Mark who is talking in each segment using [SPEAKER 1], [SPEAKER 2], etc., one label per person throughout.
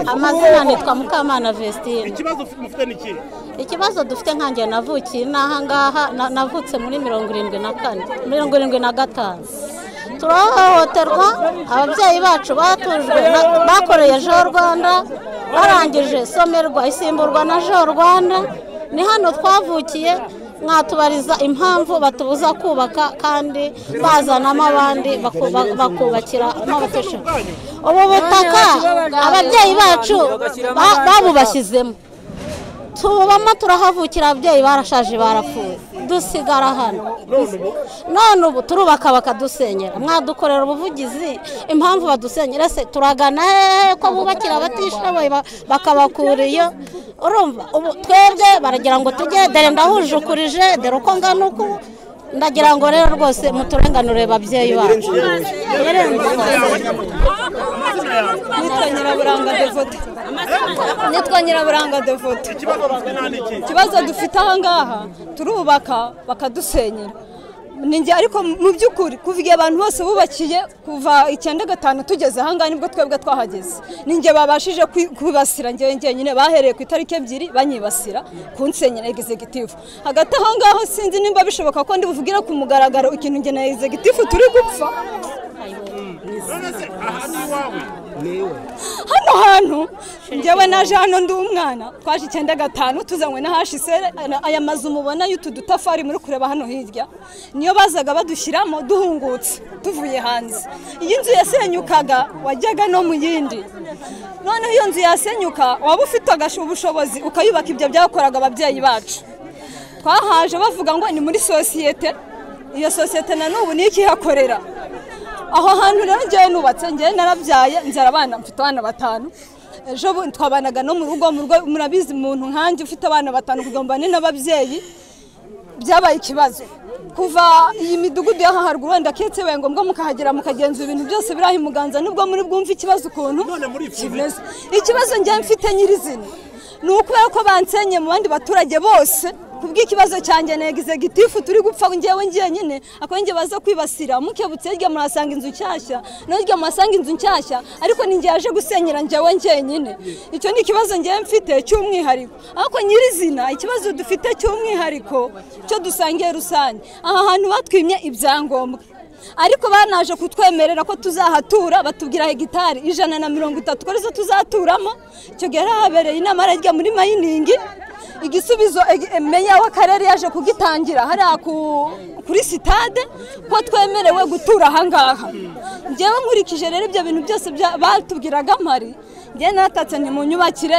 [SPEAKER 1] Amazina nitwa Mukamana Vestine.
[SPEAKER 2] Ikibazo mufite ni iki?
[SPEAKER 1] Ikibazo dufite nkanjye navukiye n'aha ngaha, navutse muri 74 75. Turahohoterwa, ababyeyi bacu batujwe bakoreye Jo Rwanda, barangije somerwa isimburwa na Jo Rwanda. Ni hano twavukiye, mwatubariza impamvu batubuza kubaka kandi bazanamo abandi bakubakira n'abatishoboye. Ubu butaka ababyeyi bacu babubashyizemo, tubamo turahavukira, ababyeyi barashaje barapfuye, dusigara hano. None ubu turubaka bakadusenyera. Mwadukorera ubuvugizi impamvu badusenyera se turagana ko bubakira abatishoboye bakabakura iyo. Urumva ubu twebwe baragira ngo tujye, dore ndahujukurije, dore uko ngana uku, ndagira ngo rero rwose muturenganure babyeyi bacu.
[SPEAKER 3] Nitwa Nyiraburanga Devote. Nitwa Nyiraburanga Devote. Ikibazo dufite aha ngaha, turubaka bakadusenyera. Ninjye ariko mu by'ukuri kuva igihe abantu bose bubakiye kuva 95 tugeze aha ngaha nibwo twebwe twahageze. Ninjye babashije kubasira njyewe njyenyine, bahereye ku itariki 2 banyibasira kunsenyera executive. Hagati aho ngaho sinzi nimba bishoboka ko ndi buvugira ku mugaragaro ikintu njye na executive turi gupfa. Hano hantu njyewe naje hano ndi umwana, twaje 95 tuzanywe na HCR. Aya mazu mubona y'utu dutafari muri kureba hano hirya niyo bazaga badushyiramo duhungutse tuvuye hanze. Iyi nzu yasenyukaga wajyaga no mu yindi. Noneho iyo nzu yasenyuka waba ufite ubushobozi ukayubaka, ibyo byakoraga ababyeyi bacu. Twahaje bavuga ngo ni muri sosiyete, iyo sosiyete na n'ubu niyo ikihakorera. Aho hantu rero njyewe nubatse, njyewe narabyaye nzara abana, mfite abana 5. Ejo twabanaga no mu rugo, murabizi umuntu nkanjye ufite abana 5 kugira ngo mbane n'ababyeyi byabaye ikibazo. Kuva iyi midugudu y'aha haruguru wenda ketse we ngombwa mukahagera mukagenzura ibintu byose biri aho i Muganza, nubwo muri bwumve ikibazo ukuntu kimeze. Ikibazo njyewe mfite nyirizina ni ukubera ko bansenye mu bandi baturage bose kubw'ikibazo cyanjye na executive turi gupfa njyewe njyenyine, ako njye baza kwibasira mukebutse hirya murasanga inzu nshyashya, no hirya murasanga inzu nshyashya, ariko ni njye yaje gusenyera njyewe njyenyine. Icyo ni ikibazo njyewe mfite cy'umwihariko. Ariko nyirizina ikibazo dufite cy'umwihariko cyo dusangiye rusange, aha hantu batwimye ibyangombwa, ariko banaje kutwemerera ko tuzahatura, batubwira hegitari 130 ko arizo tuzaturamo. Icyo gihe habereye inama arajya muri mayiningi, igisubizo meya w'akarere yaje kugitangira hariya kuri sitade ko twemerewe gutura aha ngaha. Njyewe nkurikije rero ibyo bintu byose batubwiraga mpari, njyewe natatse nti munyubakire,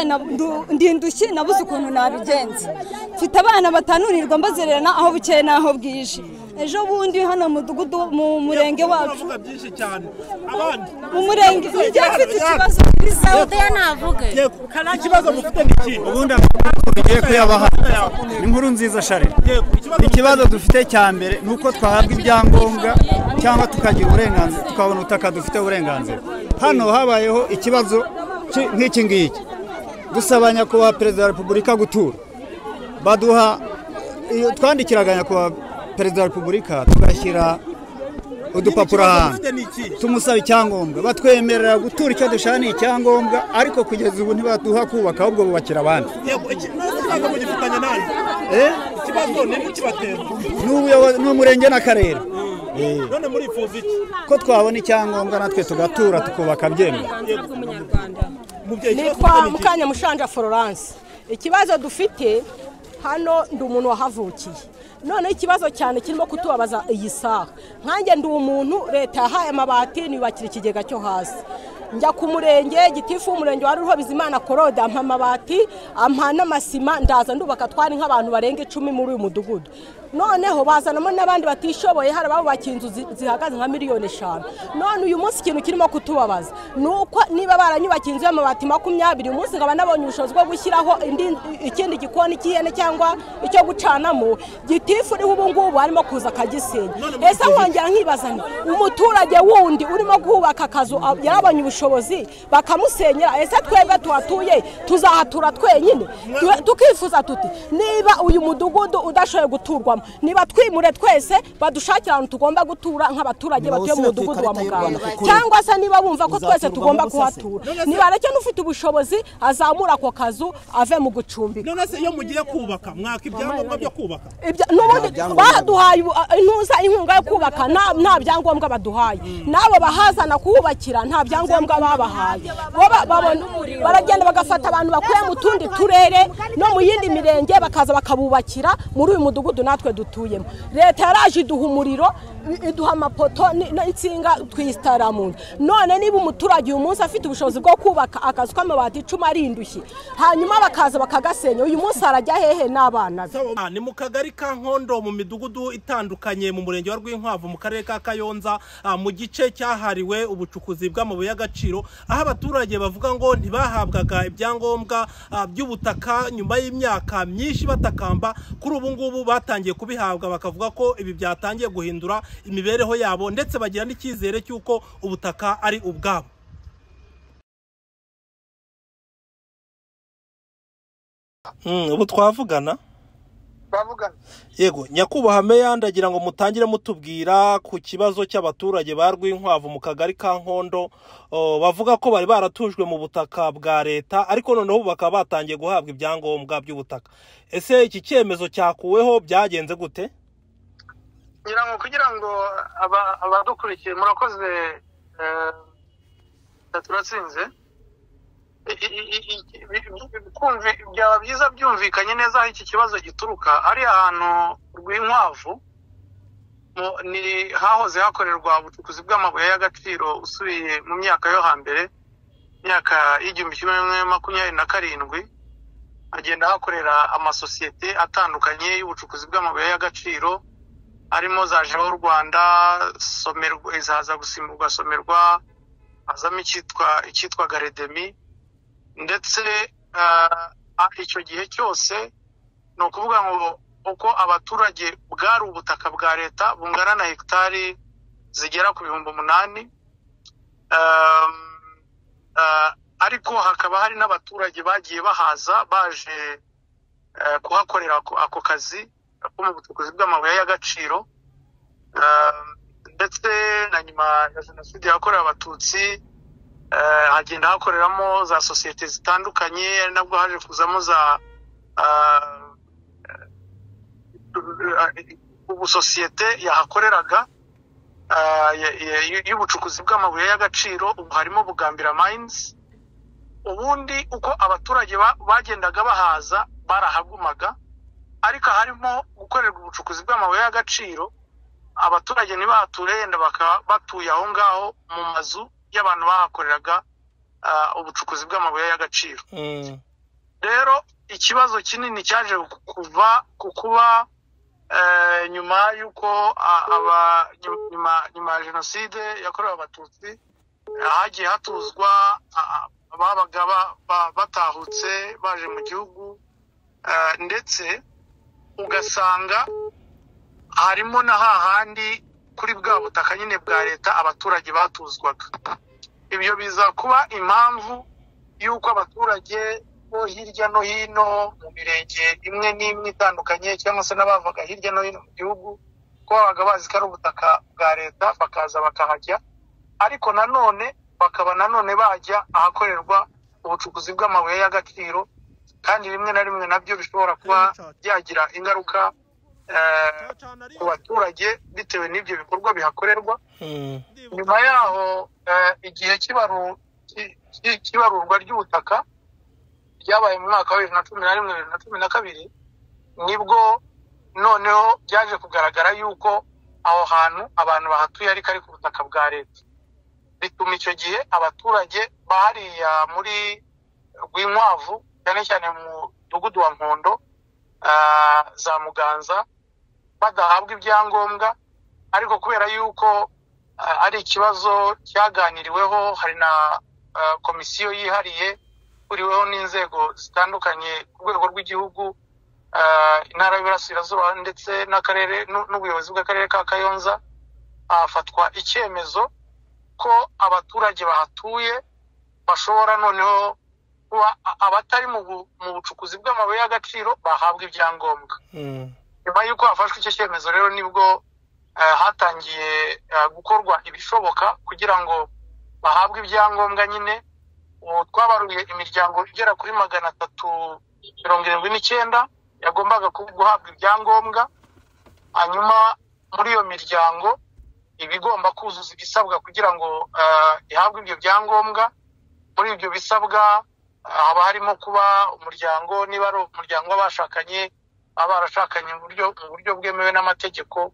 [SPEAKER 3] ndindushyi nabuze ukuntu nabigenza. Mfite abana 5 nirwa mbazererana aho bukeye n'aho bwije. Ejo bundi hano mudugudu mu murenge wacu mu murenge njye mfite ikibazo kuri
[SPEAKER 1] Saudiya navuge.
[SPEAKER 2] Ikibazo mufite ni iki?
[SPEAKER 4] Ubundi tugiye kuyabaha inkuru nziza share. Ikibazo dufite cya mbere nuko twahabwa ibyangombwa cyangwa tukagira uburenganzira, tukabona ubutaka dufite uburenganzira. Hano habayeho ikibazo nk'iki ngiki, dusaba nyakubahwa Perezida wa Repubulika gutura, baduha twandikiraga nyakubahwa Perezida wa Repubulika tugashyira udupapuro ahantu tumusaba icyangombwa, batwemerera gutura icyo dushaka ni icyangombwa, ariko kugeza ubu ntibaduha kubaka ahubwo bubakira abandi. Ni umurenge n'akarere.
[SPEAKER 2] None murifuza iki?
[SPEAKER 4] Ko twabona icyangombwa natwe tugatura tukubaka byemewe.
[SPEAKER 5] Nitwa Mukanya Mushanja Florence. Ikibazo dufite hano, ndi umuntu wahavukiye. None ikibazo cyane kirimo kutubabaza iyi saha, nkanjye ndi umuntu leta yahaye amabati niyubakira ikigega cyo hasi. Njya ku murenge, gitifu w'umurenge wari uriho Bizimana Korode ampa amabati, ampa n'amasima, ndaza ndubaka, twari nk'abantu barenga 10 muri uyu mudugudu. Noneho bazanamo n'abandi batishoboye, hari ababubakiye inzu zihagaze nka miliyoni 5. None uyu munsi ikintu kirimo kutubabaza nuko niba baranyubakiye inzu y'amabati 20, uyu munsi nkaba nabonye ubushobozi bwo gushyiraho ikindi gikoni cy'ihene cyangwa icyo gucanamo, gitifu uriho ubu ngubu arimo kuza akagisenya. Ese nkongera nkibaza nti umuturage wundi urimo kubaka akazu yarabonye ubushobozi bakamusenyera, ese twebwe tuhatuye tuzahatura twenyine? Tukifuza tuti niba uyu mudugudu udashoboye guturwamo kubamo. Niba twimure twese badushakira ahantu tugomba gutura nk'abaturage batuye mu mudugudu wa Muganga, cyangwa se niba bumva ko twese tugomba kuhatura, nibareke n'ufite ubushobozi azamura ako kazu ave mu gucumbika.
[SPEAKER 2] None se iyo mugiye kubaka mwaka ibyangombwa byo kubaka?
[SPEAKER 5] N'ubundi baduhaye intuza inkunga yo kubaka, nta byangombwa baduhaye. Nabo bahazana kuhubakira nta byangombwa babahaye. Baragenda bagafata abantu bakuye mu tundi turere no mu yindi mirenge bakaza bakabubakira muri uyu mudugudu natwe dutuyemo. Leta yaraje iduha umuriro, iduha amapoto n'insinga twistara mu nzu. None niba umuturage uyu munsi afite ubushobozi bwo kubaka akazu k'amabati 10 ari indushyi, hanyuma bakaza bakagasenya, uyu munsi arajya hehe n'abana be?
[SPEAKER 2] Ni mu kagari ka Nkondo mu midugudu itandukanye mu murenge wa Rwinkwavu mu karere ka Kayonza, mu gice cyahariwe ubucukuzi bw'amabuye y'agaciro, aho abaturage bavuga ngo ntibahabwaga ibyangombwa by'ubutaka nyuma y'imyaka myinshi batakamba. Kuri ubu ngubu batangiye kubihabwa, bakavuga ko ibi byatangiye guhindura imibereho yabo, ndetse bagira n'icyizere cy'uko ubutaka ari ubwabo. Ubu twavugana. Yego nyakubahwa meya, ndagira ngo mutangire mutubwira ku kibazo cy'abaturage ba Rwinkwavu mu kagari ka Nkondo, bavuga ko bari baratujwe mu butaka bwa leta, ariko noneho bakaba batangiye guhabwa ibyangombwa by'ubutaka. Ese iki cyemezo cyakuweho byagenze gute?
[SPEAKER 6] Ngira ngo kugira ngo abadukurikiye murakoze, turatsinze. Byaba byiza byumvikanye neza aho iki kibazo gituruka. Ari ahantu Rwinkwavu ni hahoze hakorerwa ubucukuzi bw'amabuye y'agaciro usubiye mu myaka yo hambere, myaka 1927, agenda hakorera amasosiyete atandukanye y'ubucukuzi bw'amabuye y'agaciro, harimo za Jeo Rwanda, Somerwa, izaza gusimburwa Somerwa, azamo icyitwa Garedemi, ndetse icyo gihe cyose ni ukuvuga ngo uko abaturage bwari ubutaka bwa leta bungana na hegitari zigera ku 8,000, ariko hakaba hari n'abaturage bagiye bahaza baje kuhakorera ako kazi ko mu bucukuzi bw'amabuye y'agaciro, ndetse na nyuma ya jenoside yakorewe Abatutsi hagenda hakoreramo za sosiyete zitandukanye, nabwo haje kuzamo za ubusosiyete yahakoreraga y'ubucukuzi bw'amabuye y'agaciro, ubu harimo Bugambira Mines. Ubundi uko abaturage bagendaga bahaza barahagumaga, ariko harimo gukorerwa ubucukuzi bw'amabuye y'agaciro abaturage ntibahature, yenda bakaba batuye aho ngaho mu mazu y'abantu bahakoreraga ubucukuzi bw'amabuye y'agaciro. Rero ikibazo kinini cyaje kuva ku kuba nyuma y'uko nyuma ya jenoside yakorewe Abatutsi hagiye hatuzwa ababaga batahutse baje mu gihugu, ndetse ugasanga harimo na hahandi kuri bwa butaka nyine bwa leta abaturage batuzwaga. Ibyo biza kuba impamvu y'uko abaturage bo hirya no hino mu mirenge imwe n'imwe itandukanye, cyangwa se n'abavaga hirya no hino mu gihugu, ko babaga bazi ko ari ubutaka bwa leta bakaza bakahajya, ariko nanone bakaba nanone bajya ahakorerwa ubucukuzi bw'amabuye y'agaciro, kandi rimwe na rimwe nabyo bishobora kuba byagira ingaruka ku baturage bitewe n'ibyo bikorwa bihakorerwa. Nyuma yaho igihe cy'ibarurwa ry'ubutaka ryabaye mu mwaka wa 2011 2012, nibwo noneho byaje kugaragara yuko aho hantu abantu bahatuye ariko ari ku butaka bwa leta. Bituma icyo gihe abaturage bahariya muri Rwinkwavu, cyane cyane mu mudugudu wa Nkondo za Muganza, badahabwa ibyangombwa, ariko kubera yuko ari ikibazo cyaganiriweho, hari na komisiyo yihariye kuriweho n'inzego zitandukanye ku rwego rw'igihugu, intara y'Iburasirazuba ndetse n'akarere n'ubuyobozi bw'akarere ka Kayonza, hafatwa icyemezo ko abaturage bahatuye bashobora noneho kuba abatari mu bucukuzi bw'amabuye y'agaciro bahabwa ibyangombwa. Nyuma y'uko hafashwe icyo cyemezo rero nibwo hatangiye gukorwa ibishoboka kugira ngo bahabwe ibyangombwa nyine. Ubu twabaruye imiryango igera kuri 379 yagombaga guhabwa ibyangombwa. Hanyuma muri iyo miryango ibigomba kuzuza ibisabwa kugira ngo ihabwe ibyo byangombwa. Muri ibyo bisabwa haba harimo kuba umuryango, niba ari umuryango w'abashakanye, abarashakanye mu buryo bwemewe n'amategeko,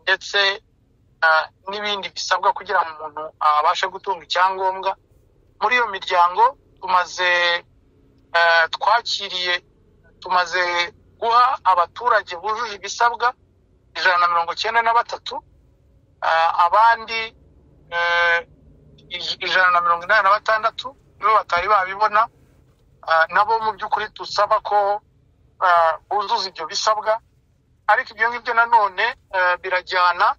[SPEAKER 6] ndetse n'ibindi bisabwa kugira ngo umuntu abashe gutunga icyangombwa. Muri iyo miryango tumaze twakiriye, tumaze guha abaturage bujuje ibisabwa 193, abandi 186 nibo batari babibona. Nabo mu by'ukuri tusaba ko buzuza ibyo bisabwa. Ariko ibyo ngibyo nanone birajyana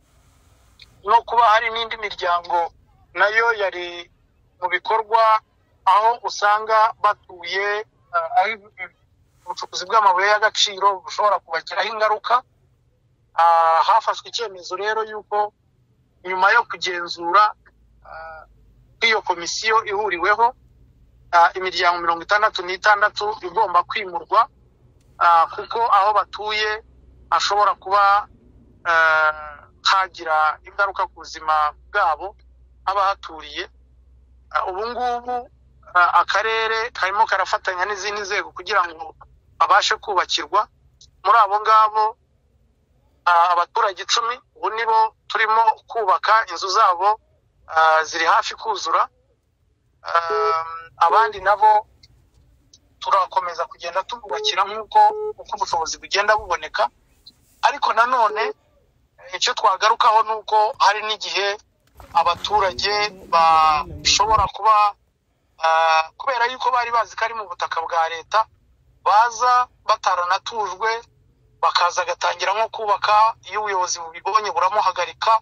[SPEAKER 6] no kuba hari n'indi miryango nayo yari mu bikorwa aho usanga batuye ari ubucukuzi bw'amabuye y'agaciro bushobora kubagiraho ingaruka. Hafashwe icyemezo rero yuko nyuma yo kugenzura iyo komisiyo ihuriweho, imiryango 66 igomba kwimurwa, kuko aho batuye ashobora kuba hagira ingaruka ku buzima bwabo abahaturiye. Ubu ngubu akarere karimo karafatanya n'izindi nzego kugira ngo babashe kubakirwa. Muri abo ngabo abaturage 10 ubu nibo turimo kubaka inzu zabo, ziri hafi kuzura. Abandi nabo turakomeza kugenda tububakira nk'uko uko ubushobozi bugenda buboneka. Ariko nanone icyo twagarukaho ni uko hari n'igihe abaturage bashobora kuba kubera yuko bari bazi ko ari mu butaka bwa leta, baza bataranatujwe, bakaza agatangira nko kubaka. Iyo ubuyobozi bubibonye buramuhagarika.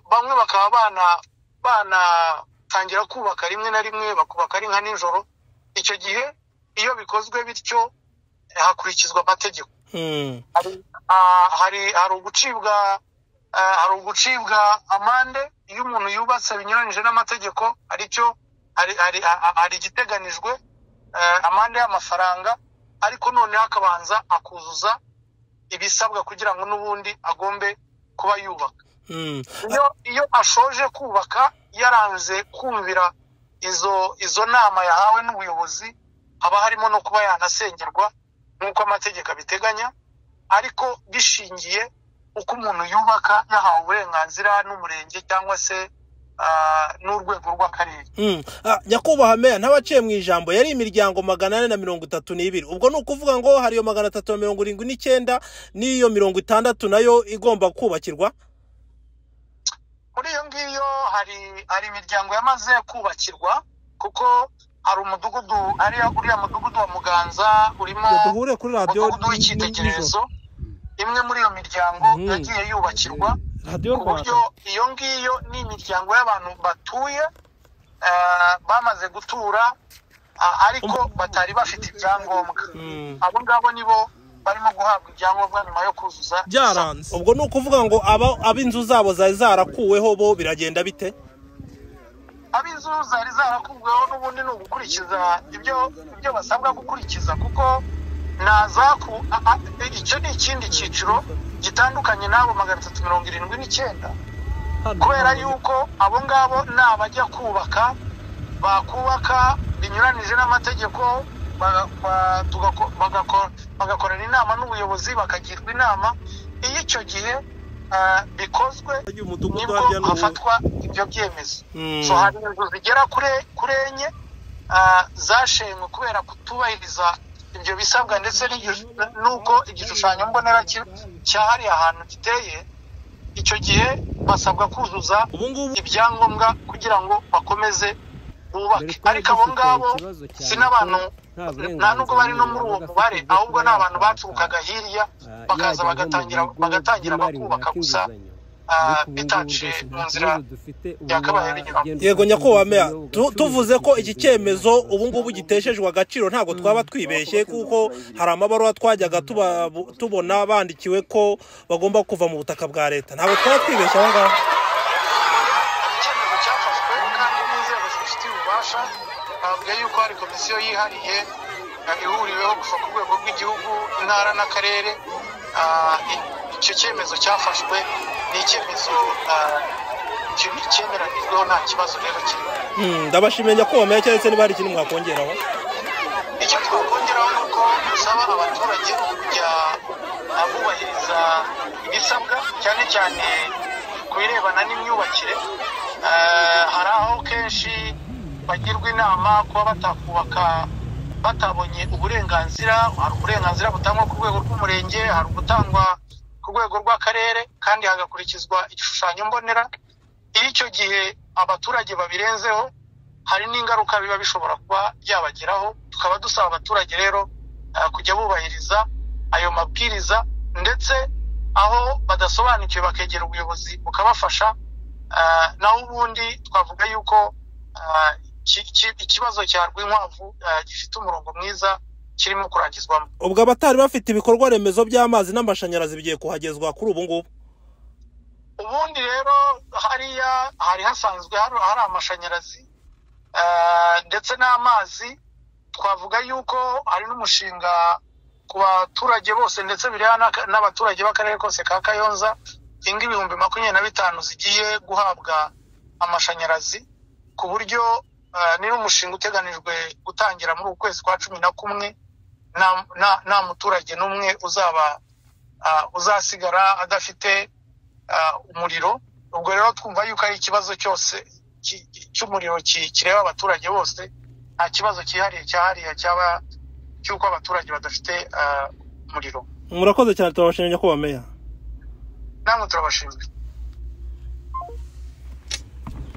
[SPEAKER 6] Bamwe bakaba banatangira kubaka rimwe na rimwe bakubaka ari nka nijoro. Icyo gihe iyo bikozwe bityo hakurikizwa amategeko. Hari ugucibwa amande iyo umuntu yubatse binyuranyije n'amategeko. Hari igiteganijwe amande y'amafaranga, ariko noneho akabanza akuzuza ibisabwa kugira ngo n'ubundi agombe kuba yubaka. Iyo ashoje kubaka yaranze kumvira izo nama yahawe n'ubuyobozi, haba harimo no kuba yanasengerwa nk'uko amategeko abiteganya, ariko bishingiye uko umuntu yubaka yahawe uburenganzira n'umurenge cyangwa se n'urwego rw'akarere.
[SPEAKER 2] Nyakubahwa meya, ntabaciye mu ijambo, yari imiryango 432. Ubwo ni ukuvuga ngo hari iyo 379 n'iyo 60 nayo igomba kubakirwa.
[SPEAKER 6] Muri iyo ngiyo hari imiryango yamaze kubakirwa, kuko hari umudugudu, uriya mudugudu wa Muganza urimo umudugudu w'icyitegererezo. Imwe muri iyo miryango yagiye yubakirwa, ku buryo iyo ngiyo ni imiryango y'abantu batuye bamaze gutura ariko batari bafite ibyangombwa. Abo ngabo nibo barimo guhabwa ibyangombwa nyuma yo kuzuza
[SPEAKER 2] byaranze. Ubwo ni ukuvuga ngo ab'inzu zabo zari zarakuweho bo biragenda bite?
[SPEAKER 6] Ab'inzu zari zarakuweho n'ubundi ni ugukurikiza ibyo basabwa gukurikiza, kuko nazaku icyo ni ikindi cyiciro gitandukanye n'abo 379, kubera yuko abo ngabo ni abajya kubaka, bakubaka binyuranije n'amategeko, bagakorana inama n'ubuyobozi, bakagirwa inama. Iyo icyo gihe bikozwe nibwo hafatwa ibyo byemezo. So hari inzu zigera kuri 4 zashenywe kubera kutubahiriza ibyo bisabwa, ndetse n'uko igishushanyo mbonera cyahariye ahantu giteye. Icyo gihe basabwa kuzuza ibyangombwa kugira ngo bakomeze bubake. Ariko abo ngabo si n'abantu, nta nubwo bari no muri uwo mubare, ahubwo ni abantu baturukaga hirya bakaza bagatangira bakubaka gusa, bitaciye mu nzira yakabaye binyuramo.
[SPEAKER 2] Yego nyakubahwa meya, tuvuze ko iki cyemezo ubu ngubu giteshejwe agaciro ntabwo twaba twibeshye, kuko hari amabaruwa twajyaga tubona bandikiwe ko bagomba kuva mu butaka bwa leta, ntabwo twaba twibeshye aho ngaho.
[SPEAKER 6] Icyemezo cyafashwe kandi n'inzego zibifitiye ububasha, bavuga yuko hari komisiyo yihariye ihuriweho kuva ku rwego rw'igihugu, intara n'akarere. Icyo cyemezo cyafashwe ni icyemezo cyemeranyijweho, nta kibazo rero kirimo.
[SPEAKER 2] Ndabashimiye nyakubahwa meya, keretse niba hari ikintu mwakongeraho.
[SPEAKER 6] Icyo twakongeraho ni uko dusaba abaturage kujya bubahiriza ibisabwa, cyane cyane ku birebana n'imyubakire. Hari aho kenshi bagirwa inama kuba batakubaka batabonye uburenganzira. Hari uburenganzira butangwa ku rwego rw'umurenge, hari ubutangwa ku rwego rw'akarere, kandi hagakurikizwa igishushanyo mbonera. Iyo icyo gihe abaturage babirenzeho, hari n'ingaruka biba bishobora kuba byabageraho. Tukaba dusaba abaturage rero kujya bubahiriza ayo mabwiriza, ndetse aho badasobanukiwe bakegera ubuyobozi bukabafasha. Naho ubundi twavuga yuko ikibazo cya Rwinkwavu gifite umurongo mwiza kirimo kurangizwamo.
[SPEAKER 2] Ubwo abatari bafite ibikorwa remezo by'amazi n'amashanyarazi bigiye kuhagezwa kuri ubu ngubu.
[SPEAKER 6] Ubundi rero hariya hari hasanzwe hari amashanyarazi ndetse n'amazi. Twavuga yuko hari n'umushinga ku baturage bose, ndetse bireba n'abaturage b'akarere kose ka Kayonza, ingo 25,000 zigiye guhabwa amashanyarazi, ku buryo ni n'umushinga uteganijwe gutangira muri uku kwezi kwa 11. Nta muturage n'umwe uzaba uzasigara adafite umuriro. Ubwo rero twumva yuko ari ikibazo cyose cy'umuriro kireba abaturage bose, nta kibazo cyihariye cyahariye cyaba cy'uko abaturage badafite umuriro.
[SPEAKER 2] Murakoze cyane, turabashimiye nyakubahwa meya.
[SPEAKER 6] Namwe turabashimiye.